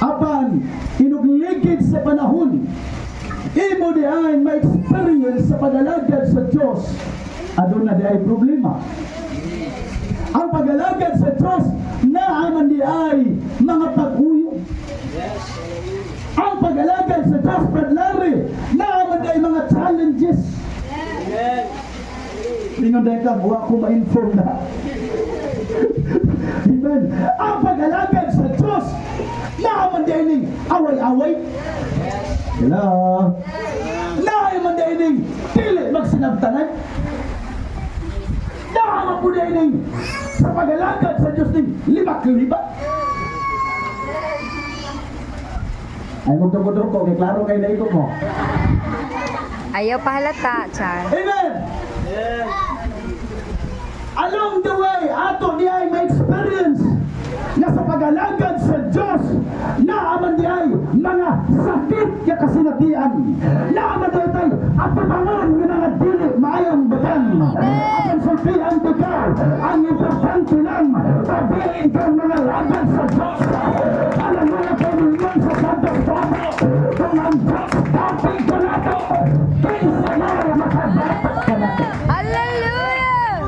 Apan inugligid sa panahon, imo di ay ma-experience sa pag-alagad sa Diyos, aduna di ay problema. Ang pag-alagad sa Diyos, naa man di ay mga pag-uyog. Ang pag-alagad sa Diyos, Brad Larry, naa man di ay mga challenges. Ingon dahil ka, wa ko ma-inform na. Amen. Ang pag-alagad sa Diyos, naa man di ay ning away-away. Hello? Naa man di ay ning dili magsinabtanay. Naa man po di ay ning sa pag-alagad sa Diyos ning libak-libak. Ay, magduko-duko, kay klaro kay naigo mo. Ayaw pahalata, Char. Amen! Along the way, ato di ay may experience na sa pag-alagad sa Diyos, naa man di ay mga sakit nga kasinatian. Naa man di ay tay atubangan nga mga dili maayong butang. Apan sultian ikaw, ang importante lang, pabilin kang mga alagad sa Diyos. Alam mo na kay milyon sa Santos Pueblo, kung ang Diyos dapig kanato, kinsa na makadapat kanato. Hallelujah!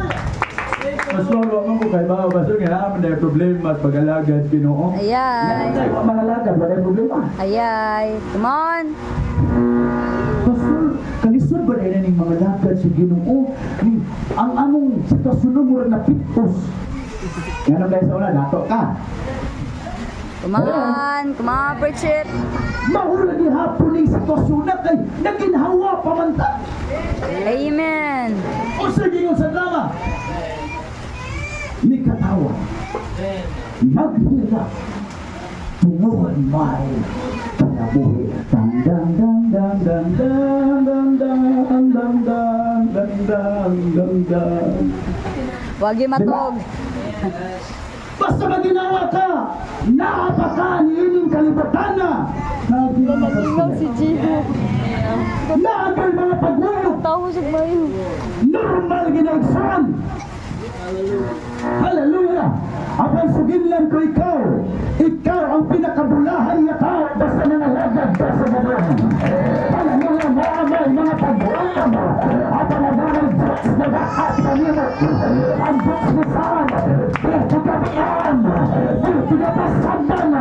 Pastor, wa man ko kay ba, pastor, kaya naman dahil problema at pag-alagad Ginoo. Ayay. Ay, wa mangalagad, wala problema. Ayay. Come on. Pastor, kalisod ba na ning mga lagad sa Ginoo? Ang among sitwasyon mo murag napitos. Ngano dahil sa una, nato ka. Come on. Come on, preach it. Mao lagi hapon ning sitwasyon na kay naginhawa pa man ta. Amen. Unsa gingon sa drama? Mikatawa. Maghilak. Tungod may kinabuhi. Dang dang dang dang dang dang dang dang dang dang dang dang dang dang. Wag yung matog. Basta maginawa ka, naa pa ka niining kalibutan na. Malingaw si Gio. Naa kay mga pagulog. Tawo siya mayo. Normal ginaigsoon. Hallelujah! Apan suginlan ko ikaw, ikaw ang pinakabulahan nga tao basta nangalagad ka sa Ginoo. Hallelujah! Naa may mga pag-uyab. Apan adunay Diyos na gahat kanimo. Ang Diyos ni saan, di gabian, di ka pasagdan,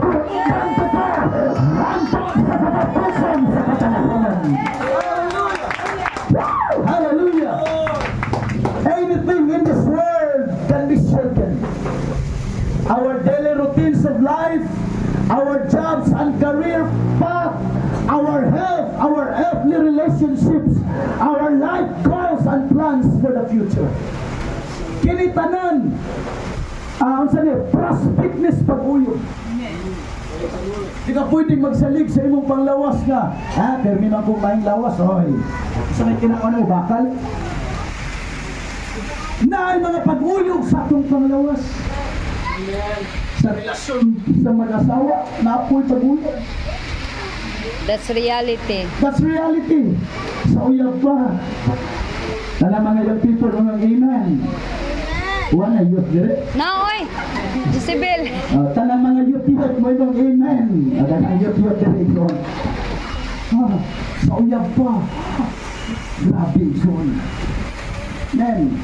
kung ikan ka, hantod sa katapusan sa katanahan. Hallelujah! Anything in this world can be shaken. Our daily routines of life, our jobs and career path, our health, our earthly relationships, our life goals and plans for the future. Kini tanan, unsa ni, prospectness pag-uyog. Di ka pwedeng magsalig sa imong panglawas nga, ha, permi man kong maing lawas, oy. Sa may kinakaon mo, bakal. Na ay mga pag-uyog sa atong panglawas. Sa relasyon sa mag-asawa, naa poy pag-uyog. That's reality. That's reality. Sa uyab pa. Nana mga young people, mga amen. Wala youth dire. Na, oy! Jezebel. Tanang mga youth youth mo ibang amen. Tanang youth youth dire igsoon. Ah, sa uyab pa. Grabe, igsoon. Men.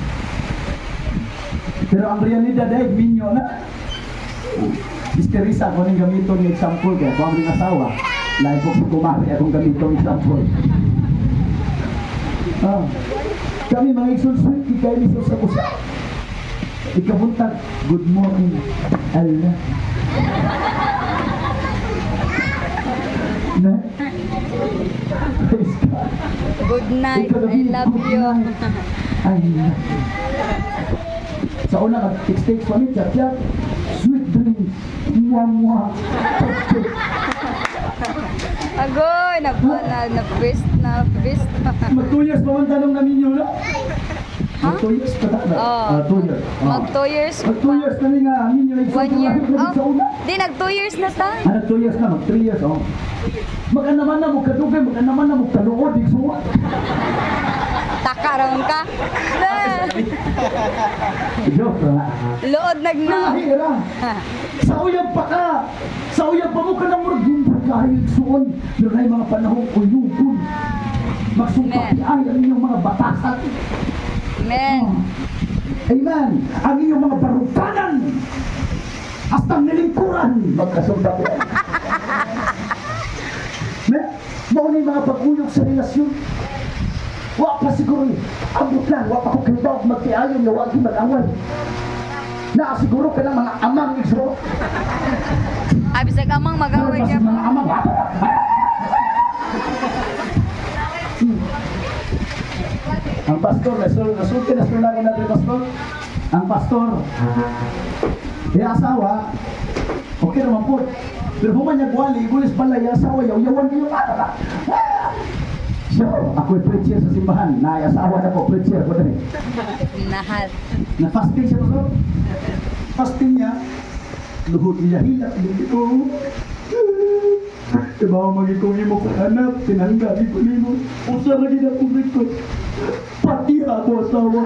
Pero ang realidad ay minyo na. Miss Teresa, ako ning gamiton ng example kaya ako ang asawa. Lain ko sa kumari akong gamiton example. Ah, kami mga igsoon sweet kay ni sa usa. Ikabuntag, good morning. Allah. Na? Praise God. Good night. I love Good you. Night. I love you. Sa una, nag-text-text pa mi, chat-chat. Sweet dreams. Mwah, mwah. Chat-chat. Agoy, na na na best na best. Mag 2 years pa man tanong namin yun, no? Mag 2 years pa ta? Oh. Ah, 2 years. Oh. Mag 2 years Mag 2 years na nga, amin yun. One year. Oh, Sa una. di nag 2 years na ta. Ano, 2 years na, mag 3 years, oh. Mag-anaman na, magkadugay, mag-anaman na, magkaluod, igsuwa. Taka raon ka. Na. Joke, ha? Lood nagna. Mahira. Sa uyab pa ka. Sa uyab pa mo ka na murag kayo, igsuon. Pero na mga panahon uyugon. Magsumpa ay ang inyong mga batasan. Amen. Amen. Ang inyong mga baruganan. Hasta nilingkuran. Magkasumpa Ne? Mao na yung mga pag-uyog sa relasyon. Wa pa siguro eh. Ambot lang, wa pa ko kibaw magtiayon na wagi mag-away. Naa siguro ka ng mga amang, igsuon. Ay, bisag amang mag-away Pero niya. mga amang. Ang pastor, nasulti na sulti natin, pastor. Ang pastor, iya asawa, okay naman po. Pero human niya gwali, igulis pala, iya asawa, yaw-yawan kayo, ah, ah. Siya, ako'y preacher sa simbahan, na asawa na ko, preacher ko din. Nahal. Na fasting siya, pastor. Fasting niya, luhod niya, hilak niya, oh. Ibaw magikong imo ko anak, tinangga ko nimo. Usa ra gid akong request. Pati ako asawa.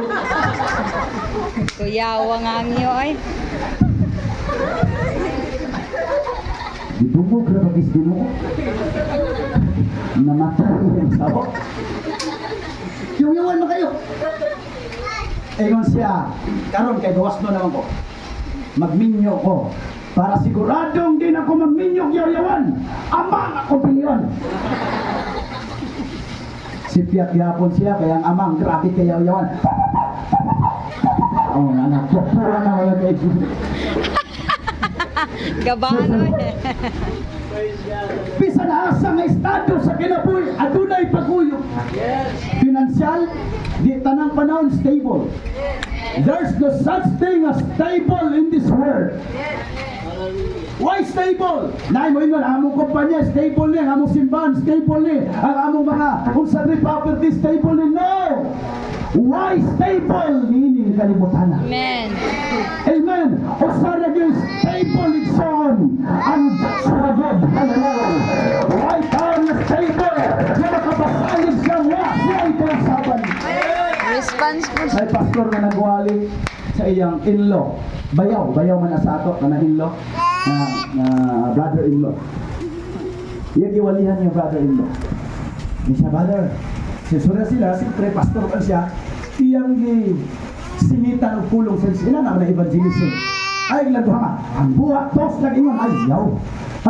Kuyawa nga ang iyo ay. Gidungog ra bagis Ginoo. Namatay ang asawa. Yaw-yawan na kayo. Ingon siya, karon kay gawas no naman ko. Magminyo ko. Para siguradong din ako magminyo yaw-yawan. Amang ako pilion. Si Piak yapon siya, kaya ang amang grabe kay yaw-yawan. Oh, anak, pura na wala kay. Gabahan oy. Bisan asa nga estado sa kinabuhi, adunay paguyok. Financial, di tanang panahon stable. There's no such thing as stable in this world. Why stable? Nay mo ingon among kumpanya stable ni, ang among simbahan stable ni, ang among mga unsa ri property stable ni. No. Why stable niining kalibutan? Amen. Amen. Usa ra gyud stable, igsoon. Ang Diyos ra gyud. Hallelujah. Why taon nga stable? Nga makapasalig siya wa siya ikausaban. Response po. May pastor nga nagwali sa iyang in-law. Bayaw, bayaw man na sa ato, na in-law, na brother-in-law. Iyang giwalihan yung brother-in-law. Di siya, brother. Sisura sila, siyempre, pastor pa siya. Iyang gi singitan og pulong sa sila na na evangelism. Ay, ilang duha nga. Ang buhat, tos, nag-ingon, ay, yaw.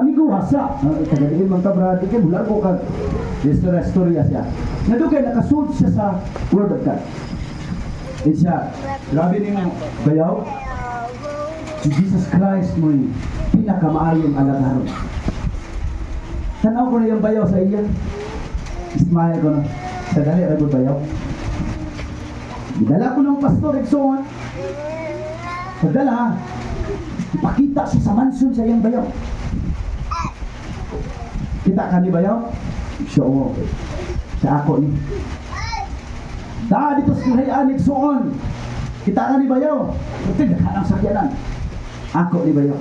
Amigo, hasa. Tagadiin man ka, brad. Ikay, bular ko ka. Istorya, istorya siya. Nadugay, nakasulod siya sa Word of God. Di siya, grabe ning bayaw. Si Jesus Christ mo'y pinakamaayong alagaron. Tanaw ko na yung bayaw sa iya. Smile ko na. Sa dali, ra gud bayaw. Gidala ko ng pastor, igsoon. Pagdala, ipakita siya sa mansion sa iyang bayaw. Kita ka ni bayaw? Siya, oo. Sa ako ni. Da dito sa kinahian, igsoon. Kita ka ni bayaw. Tignan ang sakyanan. Ako ni bayaw.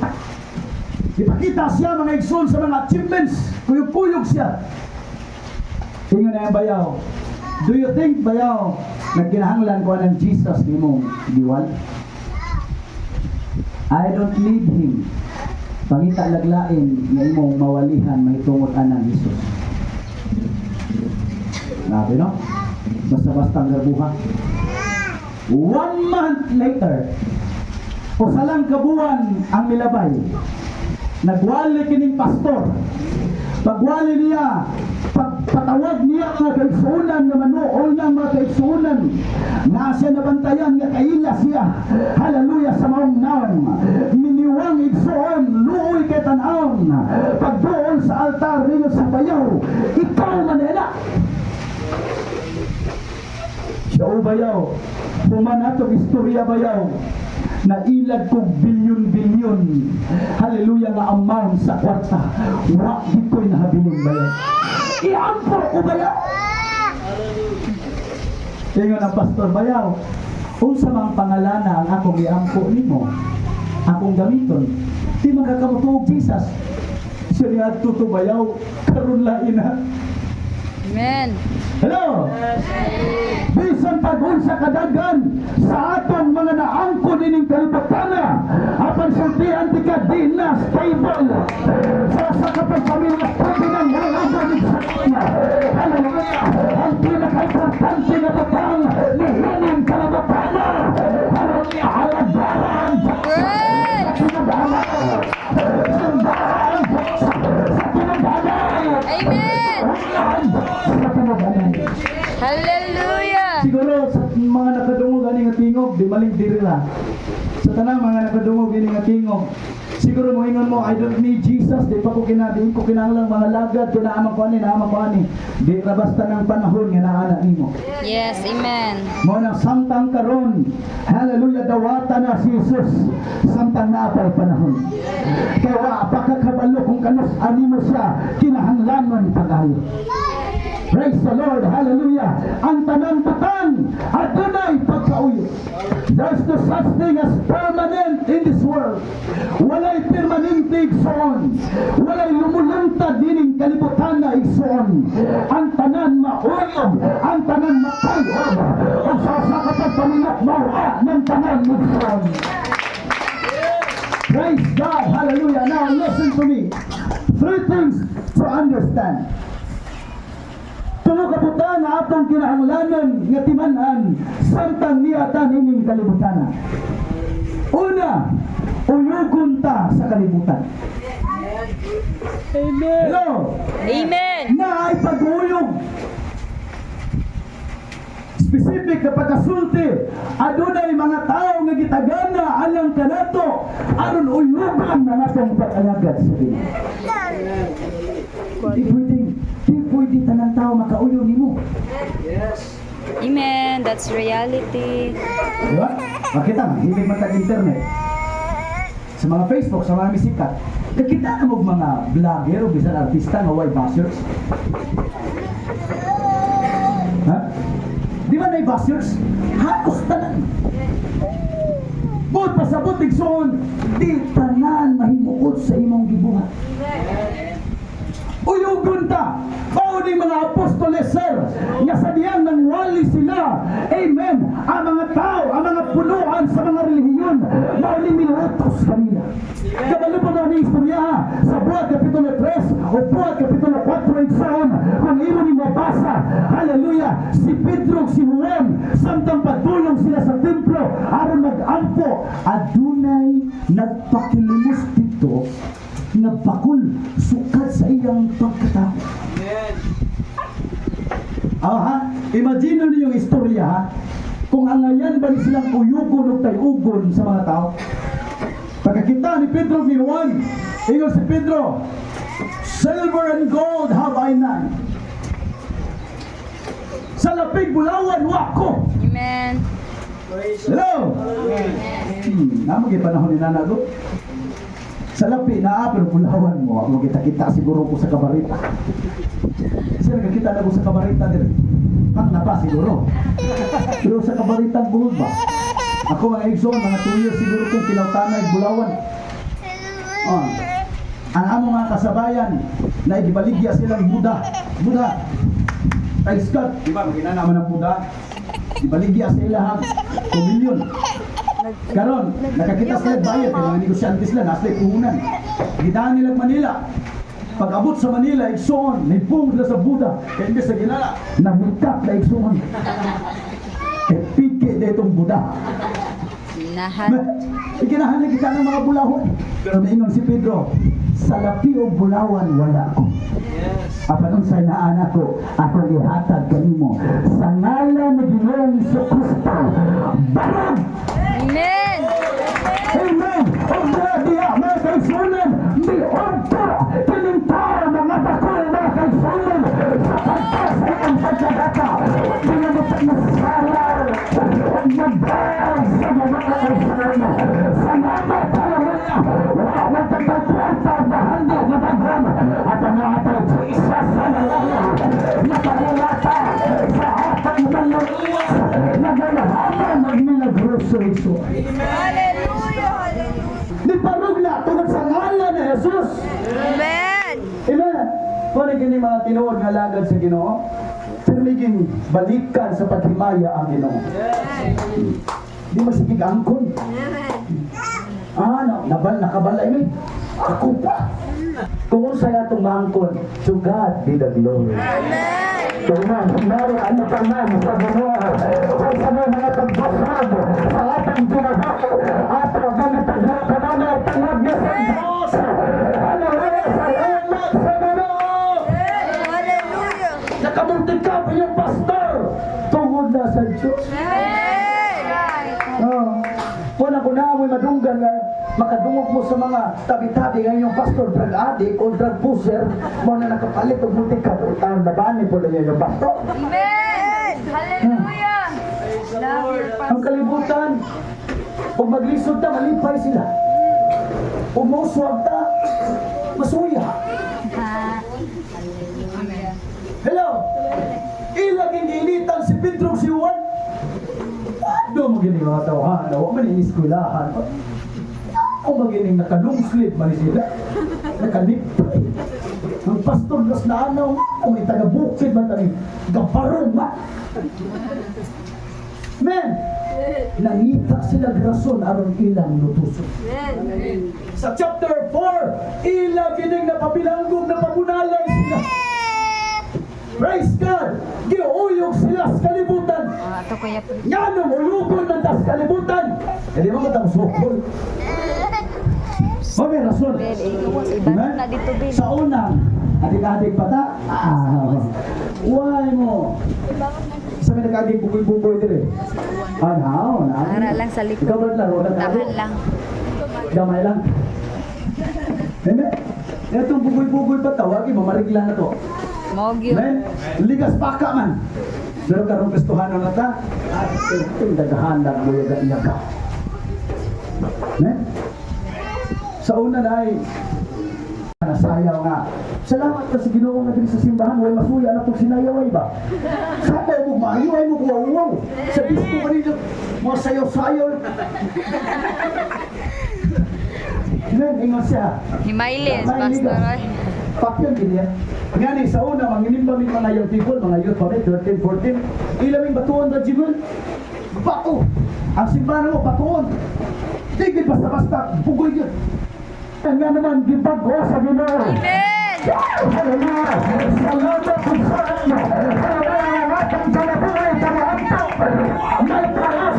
Ipakita siya, mga igsoon, sa mga achievements. Kuyog-kuyog siya. Ingon na yung bayaw. Do you think, bayaw, nagkinahanglan ko ng Jesus nimong giwal? I don't need him. Pangita laglain nga imong mawalihan mahitungod anang Jesus. Grabe, no? Basta-basta ang garbuha. One month later, usa lang kabuwan ang milabay. Nagwali kining pastor. Pagwali niya, pagpatawag niya mga kaigsuunan nga manuol ng mga kaigsuunan na siya nabantayan nga kaila siya. Hallelujah, sa maong naong. Miniwang, igsuon, luoy kay tan-awon. Pagduol sa altar, ninyo sa bayaw, ikaw man ina. Siya o bayaw, human atong istorya bayaw, nailad kog bilyon-bilyon. Hallelujah, nga amount sa kwarta. Wa di ko'y nahabilin, bayaw. Iampo ko, bayaw. Ingon ang pastor, bayaw, unsa mang pangalana ang akong iampo nimo? Akong gamiton. Di man ka kamutuog Jesus. Siya niya to bayaw, karon lain na. Amen. Hello? Bisan pag-unsa kadagan sa atong mga naangkon ining kalibotana, apan sultian tika, di na stable. Balik diri ra. Sa tanang mga nakadungog ini nga tingog, siguro mo ingon mo, "I don't need Jesus, di ko kinahanglan mga lagad, kinaamang ko ani, naamang ko ani." Di ra basta ng panahon nga naa na nimo. Yes, amen. Mao nang samtang karon, hallelujah, dawata na si Jesus samtang naa pa'y panahon. Kay wa pa ka kabalo kung kanus ani mo siya kinahanglanon pag-ayo. Praise the Lord, hallelujah. Ang tanang butang adunay pagkauyo. There's no such thing as permanent in this world. Walay permanente, igsoon. Walay lumulungtad dining kalibutan na, igsoon. Ang tanan mauyog, ang tanan matayog. Ug sa usa ka pagpamilok, mawala ng tanan, igsoon. Praise God, hallelujah. Now listen to me. Three things to understand. Tulo ka butang nga atong kinahanglanon nga timan-an samtang naa ta nining kalibutan. Una, uyugon ta sa kalibutan. Amen. Hello. Amen. Naay pag-uyog. Specific na pagkasulti, adunay mga tao nga gitagana alang kanato aron uyugon na natong pag-alagad sa Ginoo. Di pwede tanang tao makauyo nimo. Amen. That's reality. Di ba? Makita, mahilig man tag internet. Sa mga Facebook, sa mga misikat, kakita na mo mga vlogger o bisan artista nga way bashers? Ha? Di ba na bashers? Halos tanan. Buot pasabot, igsoon, di tanan mahimuot sa imong gibuhat. Uyugon ta. Mao ni mga apostoles, sir, nga sa diyang nang wali sila. Amen. Ang mga tao, ang mga punuan sa mga relihiyon, mao ni milutos kanila. Kabalo pa na ni istorya ha? Sa Buhat Kapitulo 3 o Buhat Kapitulo 4, igsoon, kung imo ni mabasa, hallelujah, si Pedro ug si Juan, samtang padulong sila sa templo aron mag-ampo, adunay nagpakilimos dito nga bakul sukad sa iyang pagkatao. Ah, ha? Imagine niyo yung istorya, ha? Kung angayan ba ni silang uyugon o tayugon sa mga tao? Pagkakita ni Pedro ni Juan, ingon si Pedro, "Silver and gold have I none." Sa lapig bulawan, wa ko. Amen. Hello? Namo panahon ni Nana go. Sa lapi na pero bulawan mo, ako kita-kita siguro ko sa kabarita. Sir, nakakita na ko sa kabarita dire. Pang napa siguro. Pero sa kabarita buhod ba? Ako, mga igsoon, mga 2 years siguro kong kinautanay bulawan. Ah. Ang amo mga kasabayan na igibaligya silang Buddha. Buddha. Kay Scott, di ba, magina naman ang Buddha. Ibaligya sa ilahang 2 million. Karon, nakakita sila bayad, kay mga negosyante sila, nasa puhunan. Gidaan nila Manila. Pag abot sa Manila, igsoon, nipung sila sa Buddha. Kaya imbes sa ginala, nahikap na, igsoon. Kay piki na itong Buddha. Nahan. Ikinahan kita ng mga bulawan. Pero miingon si Pedro, "Sa lapi o bulawan wala ko. Apan unsay naa nako, akong ihatag kanimo. Sa ngalan ni Ginoong Kristo, barog!" Amen. Amen! Ug diha diha, mga kaigsuonan, miudto kining tao mga bakol, mga kaigsuonan, sa pagkas sa iyang pagkabata. Di na mo pagmasalaw, ug nagbaw sa mga kaigsuonan. Salamat, hallelujah! Wala nagkakatwanta, bahandi, nabagran, at ang atay Jesus, hallelujah! Nakahulata sa atang manluluwas, nagalhaman ang milagroso, igsoon. Hallelujah! Hallelujah! Niparog na tungod sa ngalan ni Jesus. Amen! Amen. Kung kini mga tinuod nga lagad sa Ginoo, permiging balikan sa paghimaya ang Ginoo. Di masigig angkon. Ah, na, nabal, nakabala ini. Ako pa. Kung unsay atong maangkon, to God be the glory. Amen. Meron ano pa man sa Ginoo. O sa mga pagbasag sa atong kinabuhi, atong ganitag tungod nga sa Diyos. Hallelujah! Salamat sa Ginoo! Hallelujah! Nakamuntik ka pa yung pastor tungod na sa Diyos. Amen! Oh. Kung ako na amoy madunggan nga makadungog mo sa mga tabi-tabi nga inyong pastor drug addict o drug pusher mo na nakapalit og muntik ka utang nabani po na inyong pastor. Amen. Hallelujah. Love your Ang kalibutan, kung maglisod ta, malipay sila. Kung moswag ta, masuya. Hallelujah. Hello? Ilaging giinitan si Pedro ug si Juan. Ano mo gini mga tawhana? Wa man ini eskwelahan. Ano magining naka-long sleeve man sila? Naka-necktie. Ang pastor nas na anaw, ang taga-bukid man tani, gabarong man. Men, nangita sila rason aron ilang lutuson. Amen. Sa chapter 4, ila gining napabilanggog na pabunalay sila. Praise God! Giuyog sila sa kalibutan. Ah, ato kuya. Nganong uyugon man ta sa kalibutan? Hindi mo matang sukol. O may rason. Bel, eh, iba na dito, Bel. Sa unang, adik-adik pa ta? Ah, why mo? Sa may nag-aging bugoy-bugoy dire. Anaw, na. Ara lang sa likod. Ikaw ba laro na Tahan lang. Gamay lang. Amen. Itong bugoy-bugoy pa tawagin mo, marigla na to. Mogyo. Amen. Ligas baka man. Pero karong Kristohano na ta, at itong daghan lang mo yaga iya ka. Amen. Sa una na ay, nasayaw nga. Salamat ka sa Ginoo nga diri sa simbahan, way masuya na itong sinayaw ay ba? Sa mo maayo ay mo kuwaw. Sa disco kanina, mga sayaw-sayaw. Amen, ingon siya. Himailis, Pastor. Ay. Pakyan din niya. Nga ni, sa una, manginimba mi mga young people, mga youth pa mi, 13, 14, ilaming batuon na Jibon. Bato! Ang simbahan mo, batuon. Tigil basta-basta, bugoy yun. Nga naman, gibago sa Ginoo. Amen. Hallelujah! Salamat kung saan! Hallelujah! Ang atong kinabuhi, kamahanto! May taas!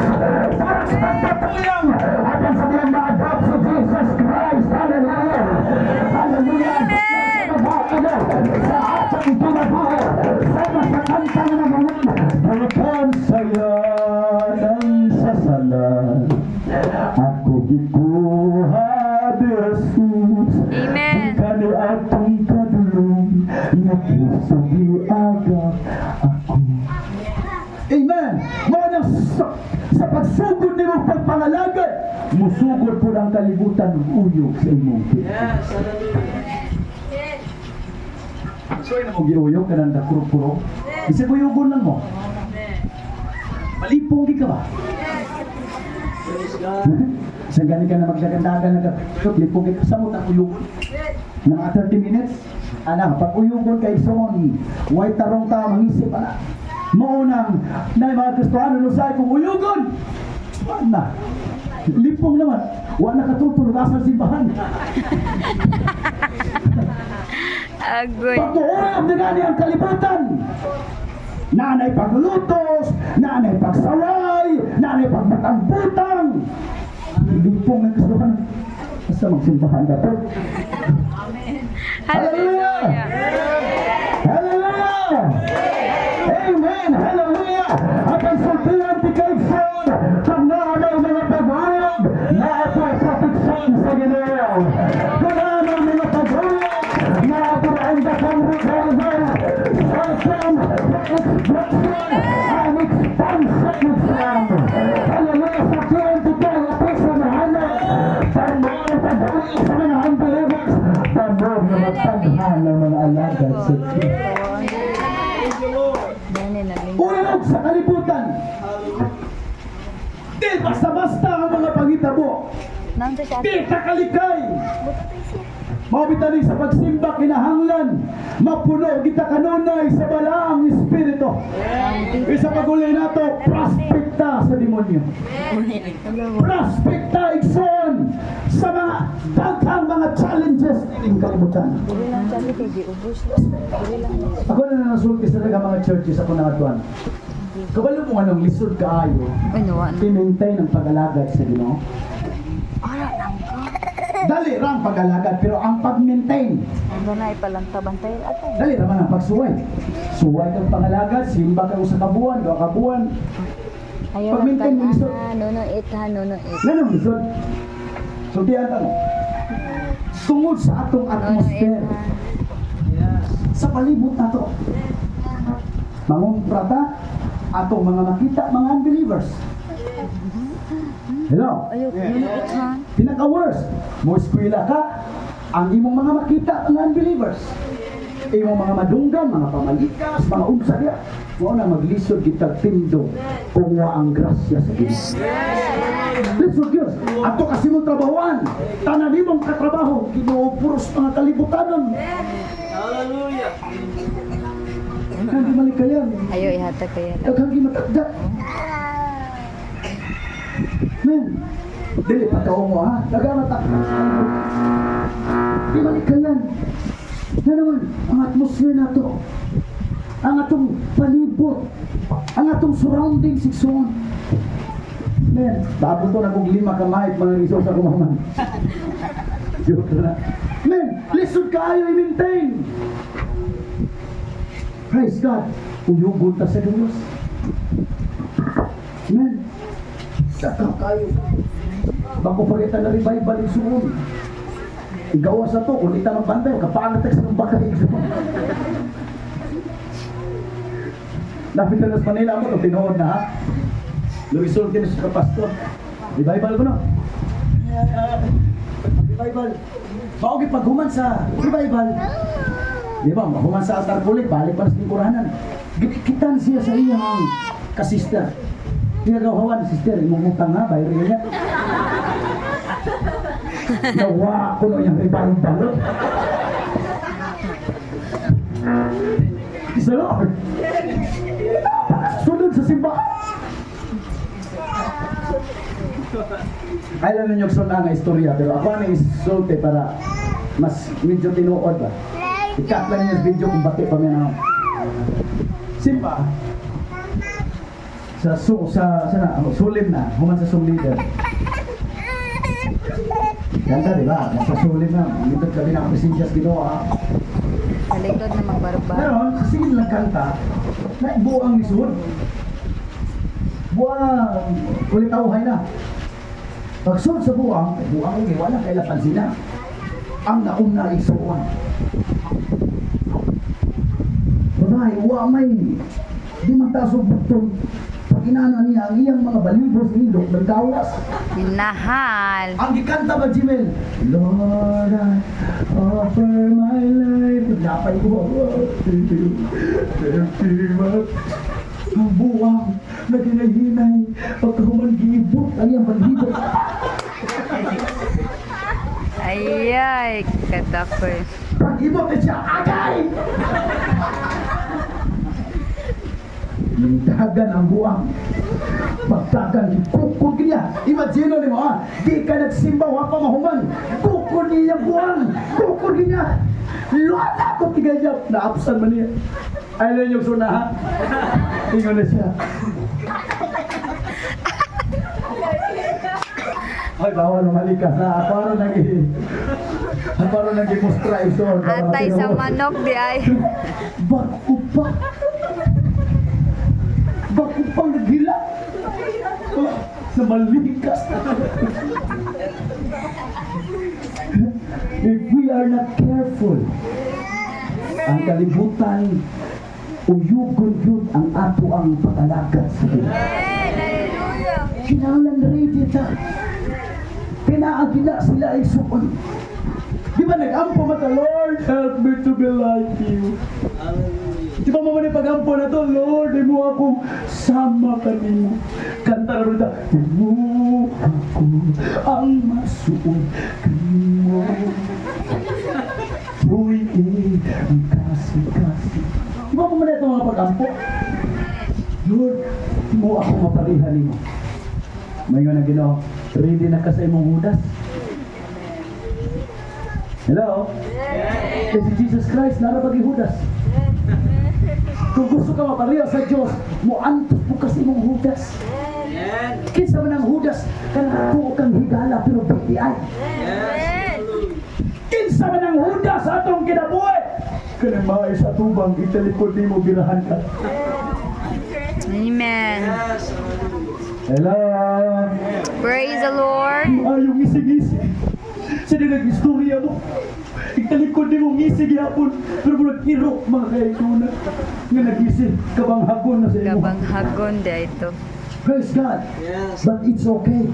Para sa pagpapuyang! Apan sa diyang ma-adopt si Jesus Christ! Hallelujah! Hallelujah! Amen! Sa atong kinabuhi, sama sa kanta na naman, Bukod saya ng sasala, ako gikuha ni Jesus. Amen. Kani atong kadulong nga Kristo giagak ako. Amen. Mao nang sa pagsugod nimo pagpangalagad, musugod pud ang kalibutan ug uyog sa imong Yes, hallelujah. So ay mo giuyog kanang dakurok-kurok. Bisag uyugon lang mo. Malipong di ka ba? Praise God. Sa gani ka na magdagandagan na ka, lipong di ka sa mo uyugon. Na mga 30 minutes, ana, pag uyugon kay Son, way tarong ta mangisip ana. Mao nang na mga Kristiyano no say kung uyugon. Wa na. Lipong naman, wa na katutulog asa simbahan. Agoy. Pag-uuyog na gani ang kalibutan. Naanay paglutos, naanay pagsaway, naanay pagmatang-butang. Lipong ng Kristohan. Basta magsimbahan ka to. Hallelujah. Hallelujah! Amen! Hallelujah! At ang sultian ti Kaigsoon, kung naanay mga pag-uyog, naapoy protection sa Ginoo. Kung naanay mga pag-uyog, naapoy ang dakong revival, Satan, the expression and expansion of Islam. Hallelujah! Sa TNT Episo na hanap, pamor pag-uyog sa mga unbelievers, pamor na magtaghan ng mga alagad sa Diyos. Praise the Lord. Dani nagling. Uyog sa kalibutan. Di basta-basta ang mga pangitabo. Nanto siya. Di kakalikay. Mabitani sa pagsimba kinahanglan mapuno kita kanunay sa balaang espiritu. Isa paguli nato prospekta sa demonyo. Prospekta igsoon sa mga daghang mga challenges nining kalibutan. Dili lang sabi kay giubos. Dili lang. Ako na nasulti sa daghang mga churches ako nakatuan. Kabalo mo anong lisod kaayo Uy, nawa na. pinintay ng pag-alagad sa Ginoo. Ara lang ka. Dali ra ang pag-alagad pero ang pag-maintain, Ano na ipalanta-bantay ato. dali ra man ang pagsuway. Suway kang pangalagad, simba kang usa ka buwan, duha ka buwan. Ayaw Pag-maintain mo lisod. nagtan-ana, nuno it ha, nuno it. Nga nang lisod? Sultihan ta mo. Tungod sa atong Nuno it atmosphere, ha. Yes. Sa palibot nato. Mangumpra ta, atong mga makita, mga unbelievers. Hello? Ayaw, nuno it ha. Pinaka-worst, mo eskwela ka, ang imong mga makita, mga unbelievers. Imong mga madunggan, mga pamalikas, mga unsa diya. Mao na maglisod kitag tindog kung wa ang grasya sa Ginoo. Lisod gyud. Ato kasi mong trabahoan, tanan nimong katrabaho, Ginoo puros mga kalibutanon. Hallelujah. Hindi malikayan. Ayaw, ihatag kaya. Daghang gimatagda. Men, dili pa mo ha. Daghang matagda. Di malikayan. Na naman, ang atmosphere nato. Ang atong palibot. Ang atong surroundings, igsoon. Men, bago to na kong lima ka mic, mga iso sa kumaman. Joke na. Men, lisod kaayo i-maintain. Praise God. Uyugon ta sa Diyos. Men, sakaw kayo. Bako pa kita na revival igsoon. Igawa sa to, kung ita ng bantay, kapangatex ng baka igsoon. Lapit na sa Manila mo, tinuod na ha. Luisol din sa pastor. Revival ko no? Revival. Mao gipaghuman sa revival. Di ba? Mahuman sa altar kulit, balik pa sa lingkuranan. Gikitan siya sa iyang kasister. Ginagawawan, sister, imong utang ha, bayar niya. Nawa ko no yung revival. Isa Lord. Sunod sa simbahan. Alam ninyo sa nga istorya, pero ako ang isulti para mas medyo tinuod ba. I-cut lang niyo sa video kung bati pa may na. Simba, sa su sa na, oh, sulim na, human sa sung leader. Ganda, di ba? Nasa sulim na, nindot kami ng presensya sa Ginoo. Ah. Sa likod na magbarba. Pero, sa sige lang kanta, na buang lisod. Buang, ulit tauhay na. Pagsunod sa buang, ay buang ko, wala kay lapansin na. Ang nauna isuon. Babae, wa may di matasog bukton. Pag inana niya ang iyang mga balibos nindot, nagdawas. Minahal. Ang gikanta ba, Jimel? Lord, I offer my life. Napay ko. Ang buwang na ginahinay pagkahuman giibot ang iyang balibot. Ayay, kadakoy. Pag-ibot na siya, agay! Mindagan ang buwang. Pagdagan, kukod niya. Imagine ni mo ha, di ka nagsimba, wa pa mahuman. Kukod niya ang buwang. Kukod niya. Lola ko tigay niya. Naapsan man niya. Ay lang yung suna ha. Ingon na siya. Ay, bawal umalikas na. Ako araw nag Ako araw nag-imustra iso. Atay sa manok di ay. Bago pa. Bago pa naghila. Oh, sa malikas. If we are not careful, ang kalibutan, uyugon yun ang ato ang pag-alagad sa Diyos. Amen. Hallelujah. Kinahanglan ready ta. Pinaagila sila ay suon. Di ba nag-ampo mata, "Lord, help me to be like you." Hallelujah. Di ba mo man pag-ampo na to, "Lord, di mo ako sama kanimo." Kanta na rin, "Di mo ako ang masuod kanimo. Uy, eh, ang kasi-kasi." Di ba mo man ito mga pag-ampo? "Lord, di mo ako maparihan nimo." Mayon ang Ginoo, ready na ka sa imong hudas. Hello? Kasi si Jesus Christ, nara ba Judas? Kung gusto ka mapareha sa Diyos, moantos mo kasi imong hudas. Amen. Kinsa man ang hudas, kanang tuo kang higala pero BPI. Yes. Hallelujah. Kinsa man ang hudas sa atong kinabuhi. Kanang maay sa tubang, italikod nimo birahan ka. Amen. Yes. Hallelujah. Hello? Praise the Lord. Ayaw ngisig-ngisig. Sa di nag-istorya mo. Italikod ni mo ngisig yapon. Pero murag iro mga kaiguna. Nga nagisig, kabanghagon na sa imo. Kabanghagon di ito. Praise God. Yes. But it's okay.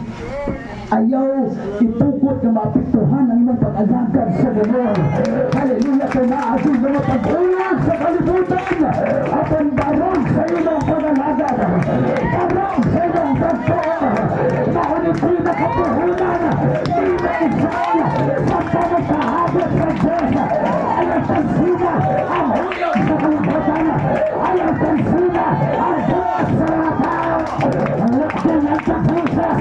Ayaw ipukot na maapektuhan ang imong pag-alagad sa Ginoo. Hallelujah, kay naa gyud mga pag-uyog sa kalibutan apan barog sa imong pag-alagad. Barog sa imong pagtuo. Mao ni pinakapuhunan nimo, igsoon, sa pagkahabot sa Diyos. Ayaw pansina ang uyog sa kalibutan. Ayaw pansina ang buhat sa mga tao. Looking unto Jesus,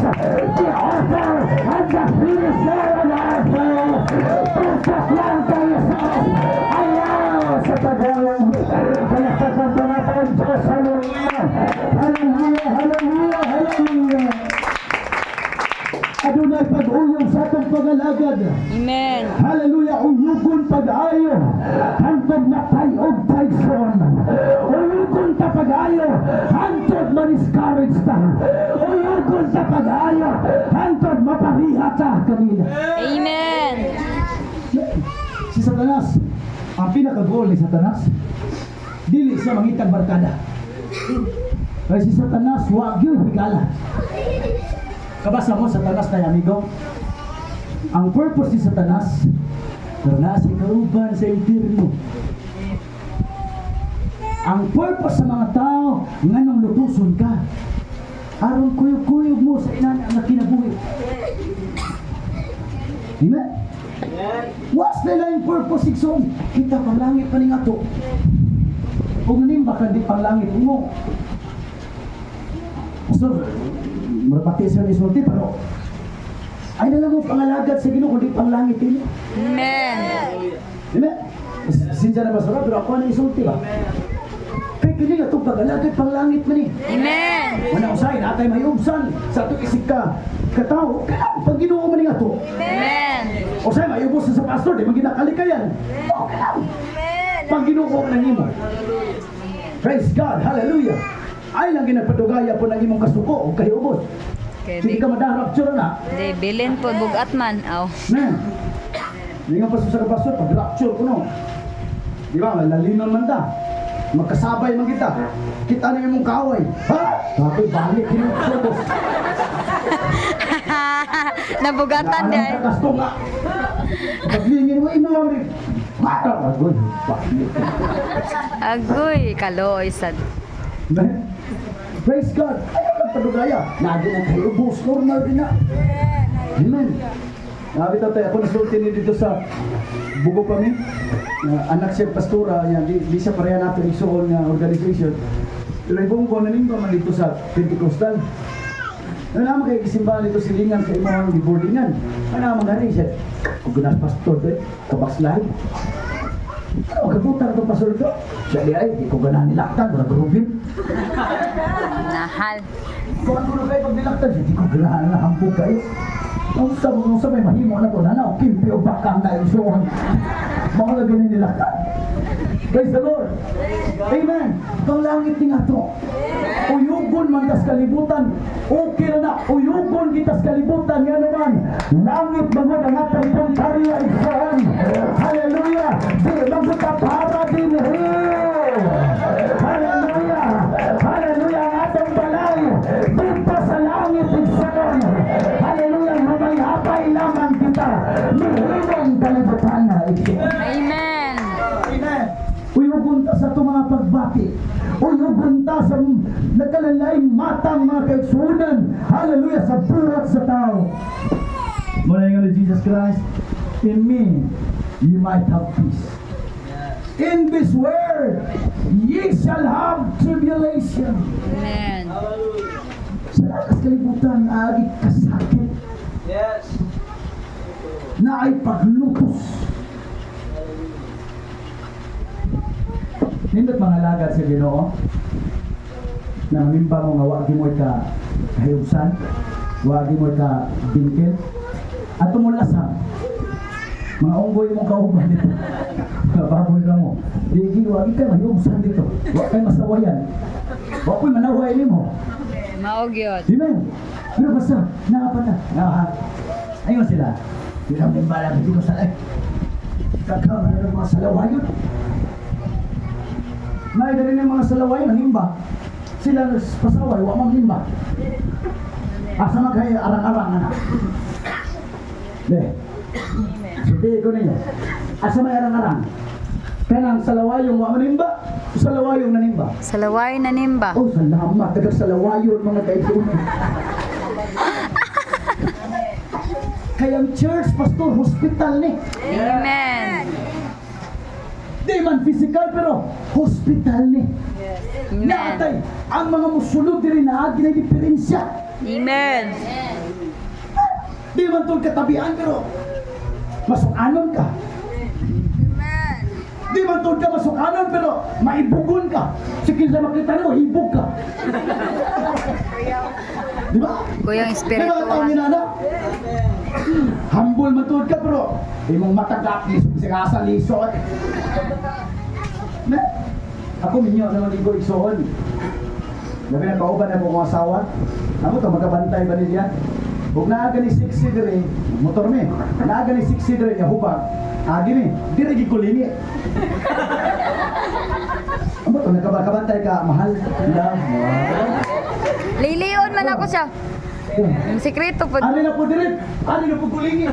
the author and the finisher of our faith. Tutok lang kay Jesus. Ayaw sa pag-uyog. Palakpakan pa natin, Diyos. Hallelujah. Hallelujah, hallelujah, hallelujah. Adunay pag-uyog sa atong pag-alagad. Amen. Hallelujah, uyugon pag-ayo hantod matay-og taigsoon. Uyugon ta pag-ayo hantod ma-discourage ta. Uyugon ta pag-ayo hantod mapariha ta kanila. Amen. Si Satanas, ang pinaka-goal ni Satanas, dili siya mangitag barkada. Kaya si Satanas, wa gyud higala. Kabasa mo, Satanas na amigo. Ang purpose ni Satanas, pero nasa kauban sa impyerno. Ang purpose sa mga tao, nganong lutuson ka, aron kuyog-kuyog mo sa inana nga kinabuhi. Amen? Amen. What's the line purpose, igsoon? Kita pang langit pa ning ato. Ug nimba ka di pang langit mo. So, murapati siya ni sulti pero ay na lang mo pangalagad sa Ginoo kundi pang langit ini. Amen. Amen. Sinja na basura pero ako na isulti ba? Kay kini atong pagalagad pang langit man ni. Amen. Wala usay natay may ubsan sa atong isig ka katawo kailangan pag Ginoo man ning ato. Amen. O say may ubos sa pastor di man ginakalikayan. Okay lang. Amen. Pag Ginoo man ang imo. Praise God. Hallelujah. Ay lang ginapadugaya po ng imong kasuko o kahiubos. Okay, Sige di, ka madarapture na. di bilin po bugat man. Aw. Man. Hindi nga pastor sa pastor, pag rapture ko no. Di ba? Lalinon man ta. Magkasabay man kita. Kita ni imong kaaway. Ha? Bakit balik kinukubos? Nabugatan di ay. Kasto nga. Paglingin mo imo rin. Mata agoy. Balik. Agoy, kalooy sad. Man. Praise God. Ayaw lang padugaya. Lagi na kayo ubos. Normal din na. Amen. Sabi tatay, ako nasulti ni dito sa Bugo pa mi. Anak siya pastora, yan, di siya pareha natin igsuon nga organization. Pero ibong ko nanin pa man dito sa Pentecostal. Ano naman kayo kisimbahan dito silingan sa imong giboardingan. Ano naman gani siya? Kung ganas pastor doy, kabakslahi. Ano, kabutan itong pastor ito? Siya di ay, di ko ganahan nilaktan, wala grubin. Nahal. Kung ano kayo pag nilaktan, di ko ganahan na hambog kayo. Ang sa mga sa may mahimo na ko na na, kimpi o bakang na isuon. Mga lagi na nilaktan. Praise the Lord. Amen. Panglangit ni ato. Uyugon man tas kalibutan. Okay na na. Uyugon kitas kalibutan. Nga naman. Langit mangon ang atong puntarya igsoon. Hallelujah. Di man ta para dinhi. Hallelujah. Hallelujah. Ang atong balay dito sa langit, igsoon. Hallelujah. Mamayapay lamang kita. Mihimong kalibutan na, igsoon. Amen. Amen. Uyugon ta sa itong mga pagbati. Uyugon ta sa nagkalalaing matang mga kaigsunan. Hallelujah, sa buhat sa tao. Muna ni Jesus Christ, "In me, you might have peace. In this world, ye shall have tribulation." Amen. Hallelujah. Sa lakas kalibutan, agi kasakit na ay paglutos. Nindot mga lagad sa Ginoo na mamimba mo nga wa mo ka kahiyugsan, wa mo ka bingkil. Ato mo lasang. Mga unggoy mong kauban dito. Mga baboy ka mo. Di wa kay mahiyugsan dito. Wa kay masawayan. Wa ko'y manaway nimo. Mao gyud. Amen. Pero basta, naa pa na. Naa. Ayun sila. Yun ang nimbala, hindi ko salay. Kakaman na ng mga salawayon. Naida rin yung mga salawayon, nanimba. Sila pasaway, wa mang nimba. Asa man kayo arang-arang na. De. Sultihin ko ninyo. Asa may arang-arang? Kanang salawayong wa manimba, salawayong nanimba. Salaway na nimba. Oh, salamat. Taga salawayon mga kaibigan. Kaya ang church, pastor, hospital ni. Amen. Di man physical, pero hospital ni. Amen. Naatay, ang mga musulod diri naagi na diferensya. Amen. Di man tong katabian, pero masukanon ka. Amen. Di man tong ka masukanon, pero maibugon ka. Sige sa makita mo, hibog ka. Di ba? Kuyang Di espiritu. ba ang tawag nana? Humble man tuod ka pero imong matagap liso sa liso. Na, ako minyo naman igo igsoon. Labi na kauban na mo kong asawa. Amo to magabantay ba niya? Ug naa gani 60 dire, motor mi. Naa gani 60 dire nya hubag. Agi mi, dire gid ko lini. Amo to nagkabantay ka mahal love. Liliyon man ako siya. Ang sikreto po. Ani na po dire, ani na po kulingi.